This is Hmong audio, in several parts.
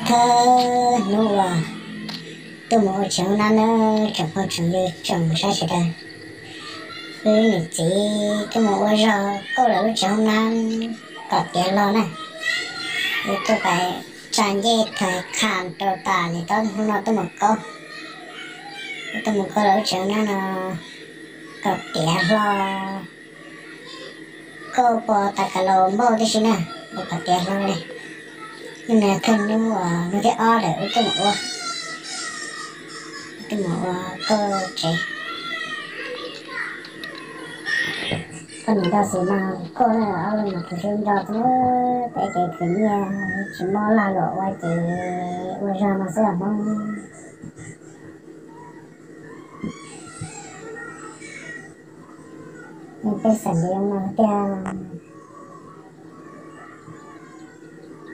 Thawj hnub uas tuaj mus ua tsev hoob nab na, tsoom phooj tsoom ywg tsoom saib sawv daws, wb niam txiv tuaj mus ua zog kauj lawv lub tsev hoob nab kom tiav hlo na. Wb tuaj pais tsa ncej thaiv qha rau tas li, tab hnub no tuaj mus kauj, tuaj mus kauj lawv lub tsev hoob nab no kom tiav hlo. Kauj pov tas kas laus npaum tib si na, ua kom tiav hlo li. Hnub no thawj hnub uas hnub thib ob lawm wb tuaj mus ua, wb tuaj mus ua kauj tsev. Poj niam Nkauj Xis mas kauj na, ob leeg mas khwv sib nrog xwb, peb ces khwv nyiaj tsis muaj lag luam ua ces ua zog no xwb os Hmoob. Peb xeem li no tiag,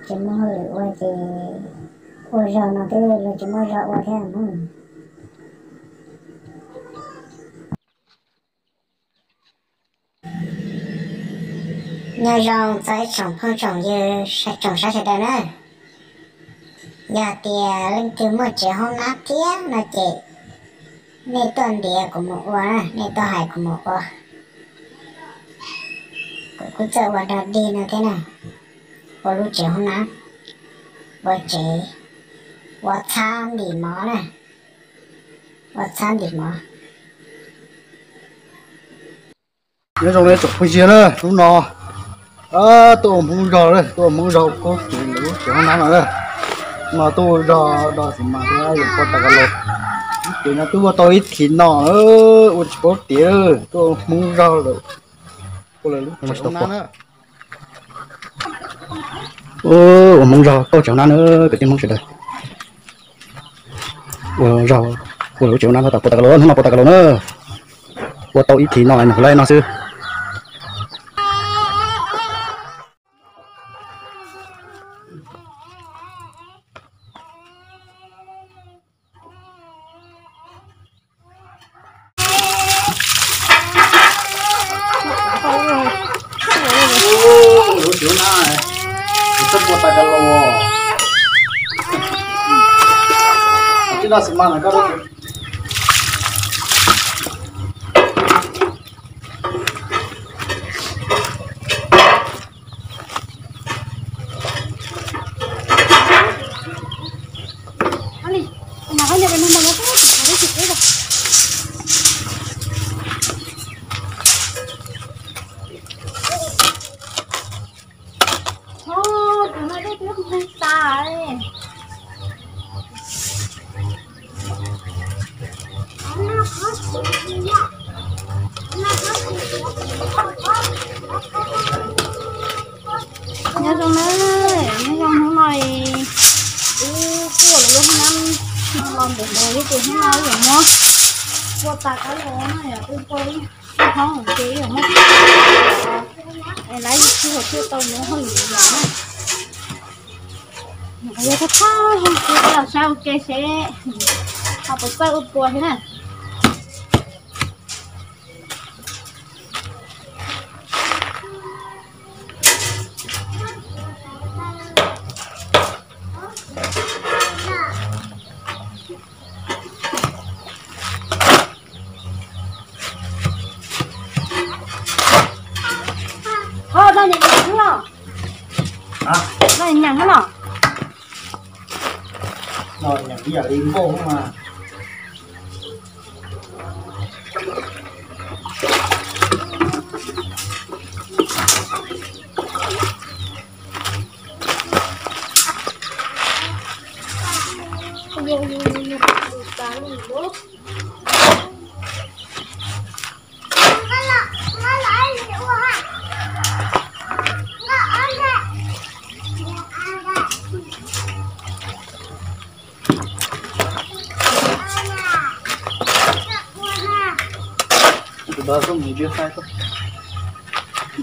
tsis muaj hauj lwm ua ces ua zog no twb luag tsis muaj zog ua thiab Hmoob. Nyob zoo txog ib tsoom phooj tsoom ywg tsoom saib sawv daws na. Yog tias leej twg muaj tsev hoob nab thiab no ces nej tuaj ntiav kuv mus ua na, nej tuaj hais kuv mus ua. Kuv kuj txawj ua dog dig no thiab na, ua lub tsev hoob nab, ua tsev, ua txhab ntim mov na, ua txhab ntim mov. Nyob zoo nej tsoom phooj ywg na, hnub no tuaj ua Hmoob zog, tuaj ua Hmoob zog kauj tsev lub tsev hoob nab no na. No tuaj ua zog do xis mas thiab yog pov tas kas laus. Ces no twb ua tau ib thim no, ua tsis paub tiav, tuaj ua Hmoob zog lawm. Ua lawv lub tsev hoob nab na. Ua Hmoob zog kauj tsev hoob nab na, kwv tij Hmoob sawv daws. Ua zog, ua lawv lub tsev hoob nab no tas pov tas kas laus, hnub no pov tas kas laus na. Ua tau ib thim no, hnub no xwb. Lub tsev hoob nab, txhob pov tas kas laus. Tsis no xis mas na koj. Nyob zoo na, nyob zoo hnub no wb kuj ua lub hnab los ntev ntev li ces hnub no wb yuav muab ua tas kab los na, yog wb ua ib hoob ces wb yuav muab es lawv tsis tau muab hauj lwm los na. Yog thaj thaj zoo ces los saib ua ke seb ho puas txawj ua pua thiab na. Ho, no nyav nyav no. No nyav nyav no. No nyav ib yam li npauj mas.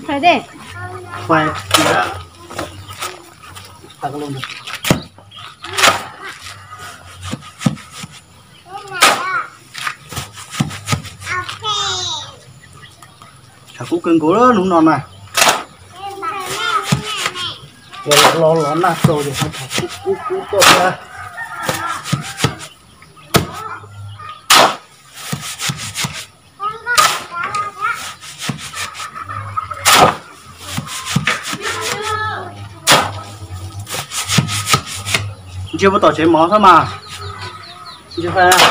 Fais de. Fais tias, tshav kub kawg nkaus hnub no na. Los los nag txaus ces tshav kub kub tuaj thiab. Ntsia puas tom tsev mov xwb mas. Ntsia fais.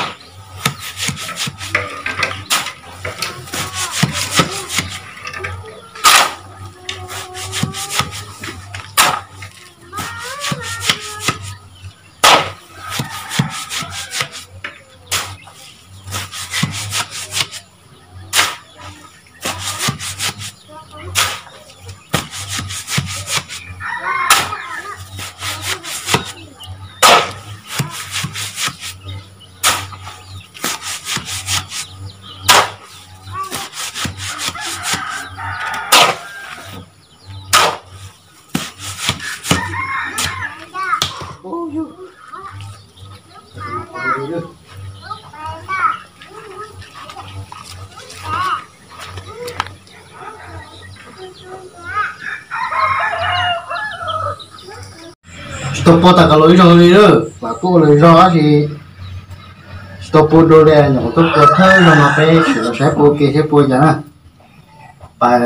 Tsis tau pua tas kom los ib zaug li lawm, vam kuj ua lawm zog tab sis tsis tau pua dua li, nyuam qhuav tuaj pua thawj zaug no peb sim los saib pua ke thiab pua cas na. Pais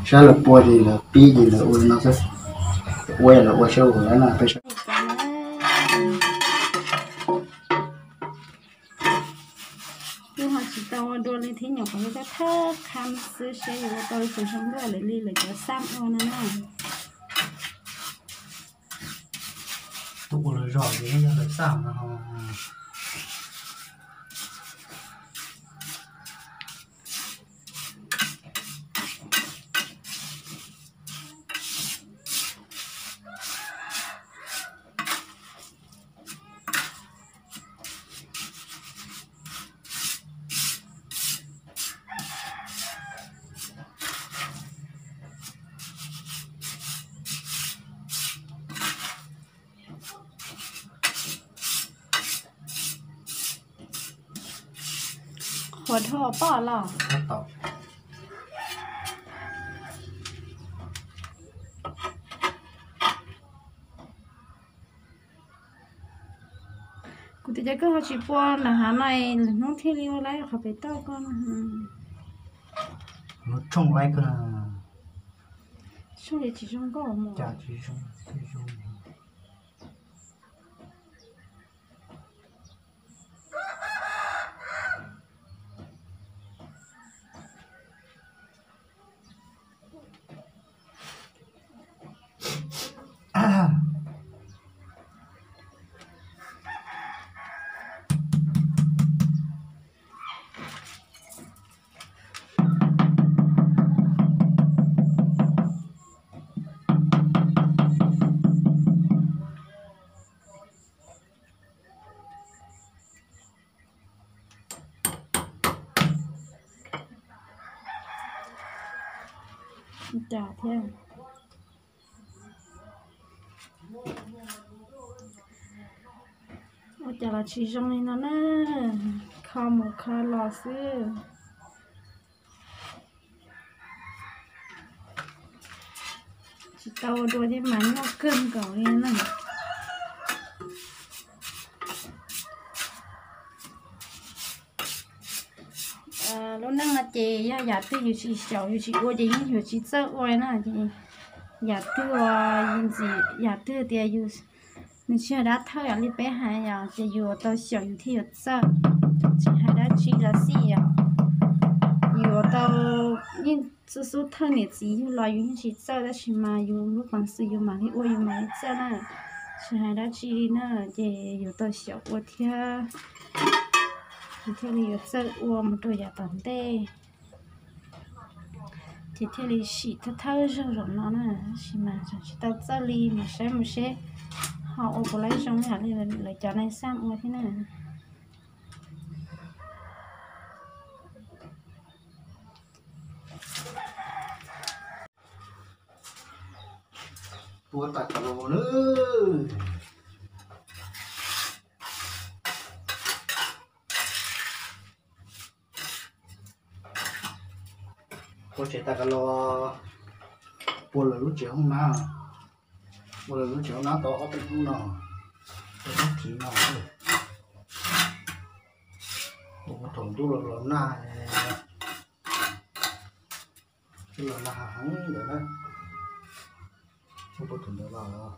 saib lawv pua ces lawv pib ces lawv ua li no xwb. Ua lawv ua saib ua lawv na peb saib. Kuv ho tsis tau ua dua li thiab, nyuam qhuav thawj qham xwb seb yuav ua tau li tus zoo nkauj lawv li lawv cov xaj ua no na. Tuaj ua lawv zog ces yog lawv xaj no. Qhuav dhau pom los. Kuv tias cas koj ho tsis pua nram hav no, lwm hnub thiaj li ua lawm qhov pem toj koj. Lub tshooj laib kawg. Tshooj tsis zoo nkauj mus. Cas thiab. Ua cas los tsis zoo li no na, kho mus kho los xwb. Tsis tau ua dua thiab mas nyuaj kawg nkaus li na. Lub neej no ces yog yam twg yus tsis xyaum yus tsis ua ces yeej yuav tsis txawj ua na. Ces yam twg uas yus ntxim, yam twg tias yus, nws tsis yog dab thawj yam li peb hais yom, ces yus tau xyaum yus thiaj yuav txawj. Tsis hais dab tsi los xij yom, yus tau, yeej xub xub thawj niam txiv yug los yus yeej tsis txawj, tab sis mas yus lub peev xwm yus mam li ua yus mam li txawj na. Tsis hais dab tsi li na, ces yus tau xyaum ua thiab, yus thiaj li yuav txawj ua mus rau yav tom ntej. Ces thiaj li sim thawj thawj zaug zaum no na, tab sis mas tseem tsis tau txawj li, mus saib mus seb ho ua puas laib zoo yam li lawv cov neeg xaj ua thiab na. Ua tas ka los na. Ua tsev tas ka los, pua lawv lub tsev hoob nab, pua lawv lub tsev hoob nab tau ob peb hnub no, tau ob thiv no. Ua thaum ntuj los los nag, los nag heev ntawd na. Ua thaum ntawd los.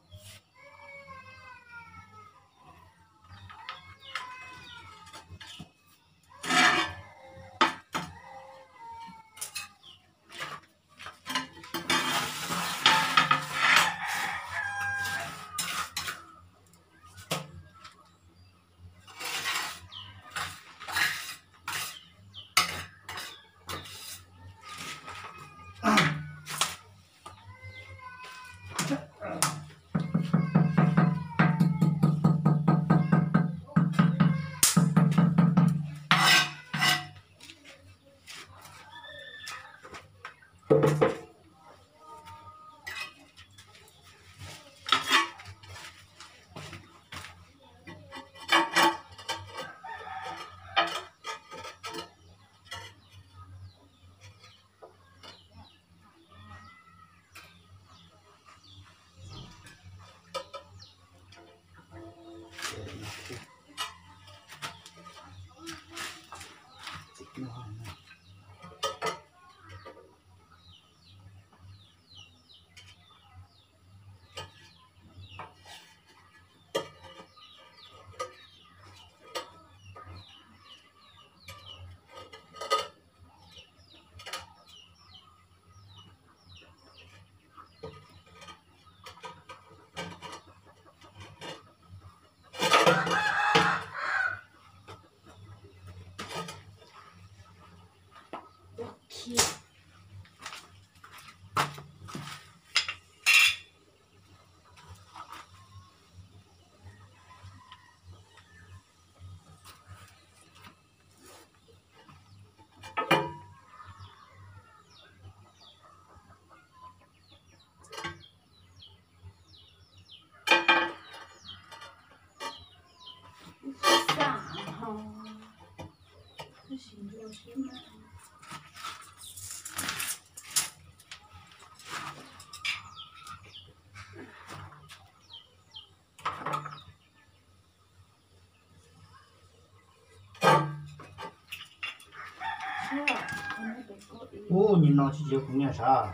Ub, nim no tsis tsis kuv niam sav.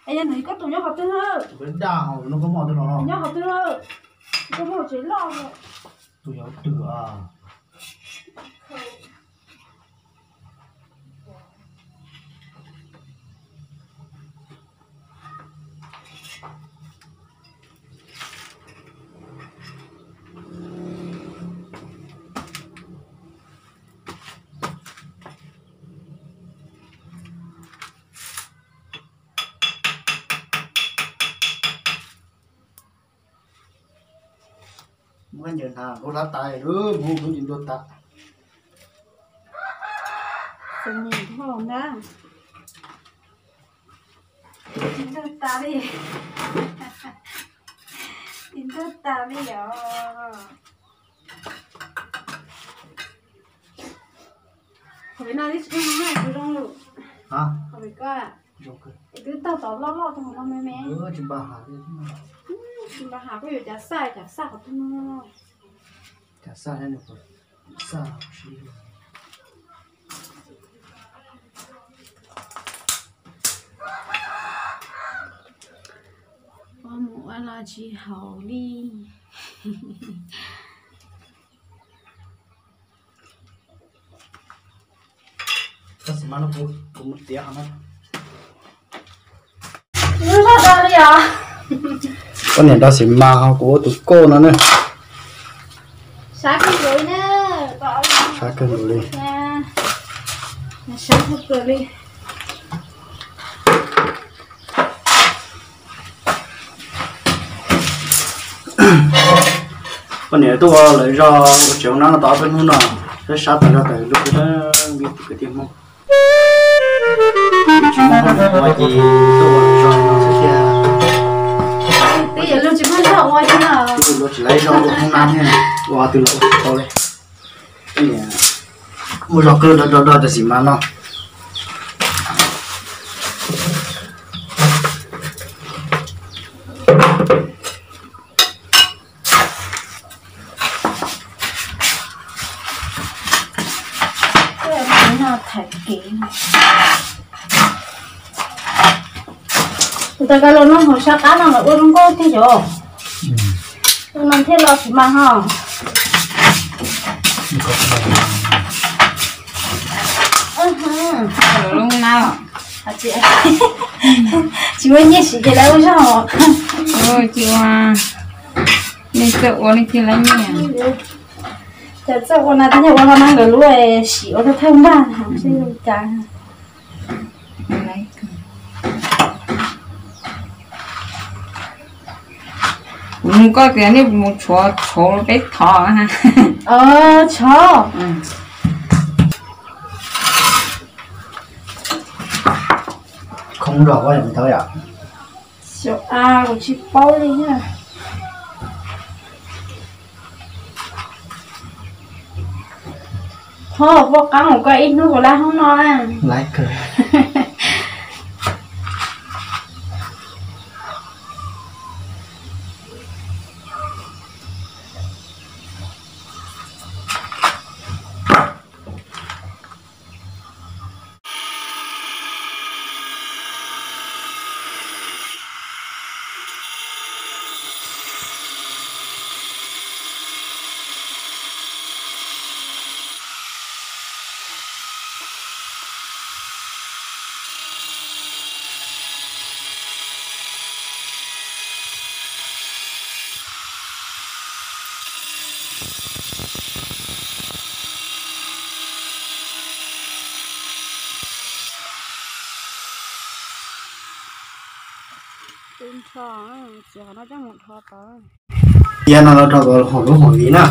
Es yog nws koj tus nyob qhov twg na? Daj hauv no koj muaj twg los? Nyob qhov twg na? Koj muaj tsev loj. Tus yog twg a? Muab ncaws hnav kuv hlab tas lub mus kuv ntsis ntua tas. Txiv ntawd tas li, txiv ntawd tas li os. Qhov pem no twb tsis zoo lawm. Qhov pem ko, es twb tau tod loj loj tau no me me. Tsis npaj hav, tsis npaj hav, koj yuav cav xaj, cav xaj qhov twg no. Cav xaj, xaj. Ua mus ua los tsis haum li. Tab sis mas no kuv, kuv mus tiav qhov no. Koj niam nrog xim mas ho kuv ua tus koj no ne. Sab kawg nkaus li. Sab kawg li. Poj niam tuaj ua lawv zog ua tsev ua nab no tau ob peb hnub no, sab sab tas zog tas zog li, kwv tij Hmoob. Tsis muaj poj niam ua ces tuaj ua lawv zog no xwb thiab. Ua tsis laiv zog ua hoob nab thiab, ua twg los ua tsis tau li. Muaj zog kawg, do do do tam sim mas no. Tus tau ka los noj hauv sab qab no lawv ua zoo nkauj tiag yom. Tus no thiaj los tsis mas ho. Tsis muaj nyiaj siv ces lawv ua zog. Tsis ua, nej txawj ua nej thiaj lab nyiaj. Cov txawj ua no twb yog ua hauv no nkawd lub siv ua thawj thawj npaj seb zoo cas. Kuv nug koj tias nej mus tshuav tshauv peb thov. Tshauv. Khoob zog ua yam ntawd yom. Xyov a, kuv tsis paub li. Ho poj qaab mus koj ib hnub kuv lab hoob no na. Tus nrho, txiav qhov no coj mus rho tod. Yog no los rho kom haum lub haum li na.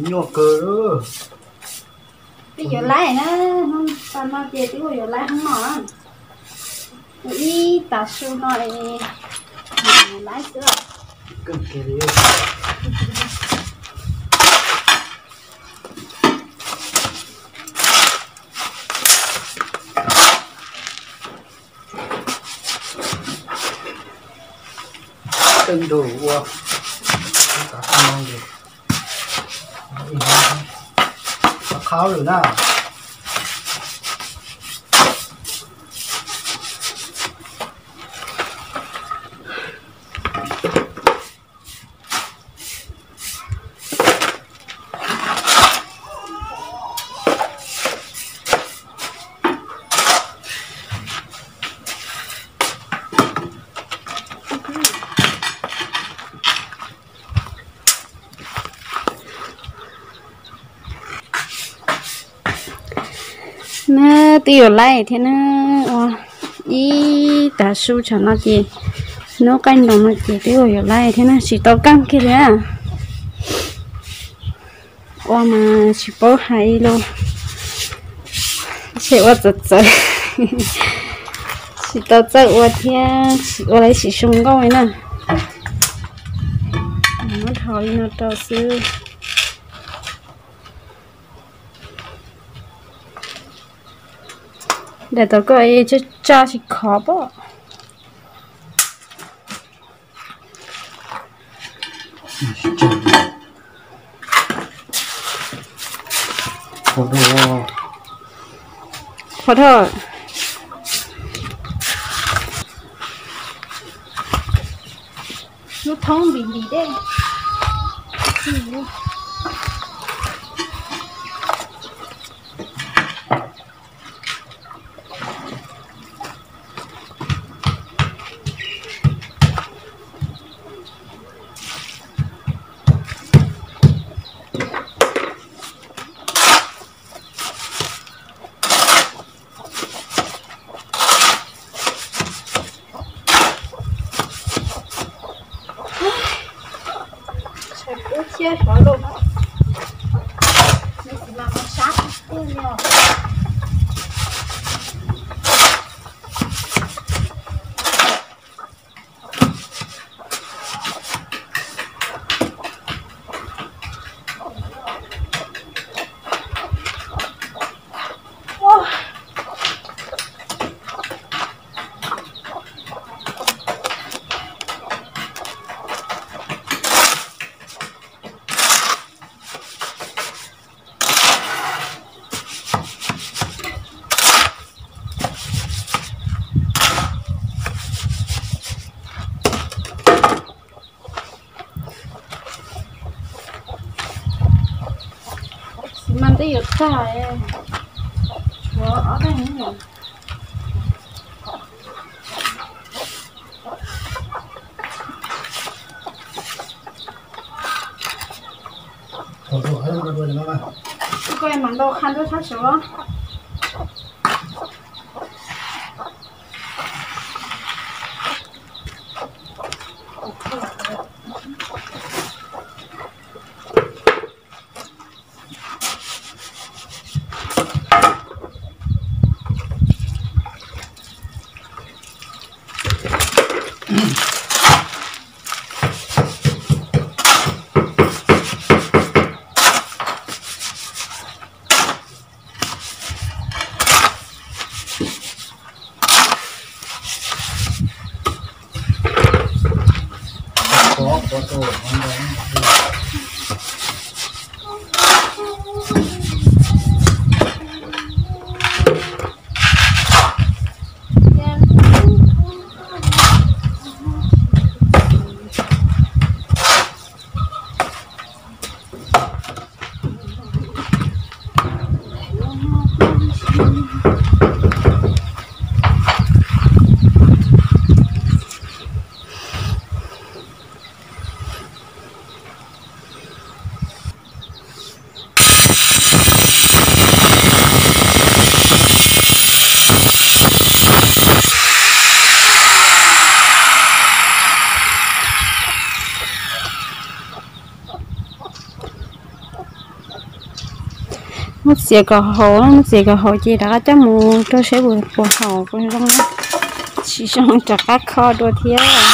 Nyuaj kawg. Twb yuav laib na, hnub tas no ces twb yuav laib hnub no. Ua ib tav su no es laib xwb. Tej nrug ua, qhov lwm na. Na, twb yuav laib thiab na. Ua ib tav su tsam no ces, hnub qaij nroos no ces twb yuav laib thiab na, tsis tau kaj kiag li. Ua mas tsis paub hais li, tseem ua txawv txawv, tsis tau txawj ua thiab, ua lawv tsis zoo nkauj li na. Muab dhos li no rau xwb. Daim tau koj tsaj tsis khov pob. Qhuav dhau. Lub thoob ntim ntim dej. Tshav kub thiab xyov lauj. Nws txiv mas mus sab tiag li os. Xi mas twb yuav tag, tshuav ob daig. Koj mam ntaus qha nruab sab saud. Muab txiav kom haus, muab txiav kom haus ces rov qab coj mus rau seb puas haus puas zoo. Tsis zoo rov qab kho dua thiab.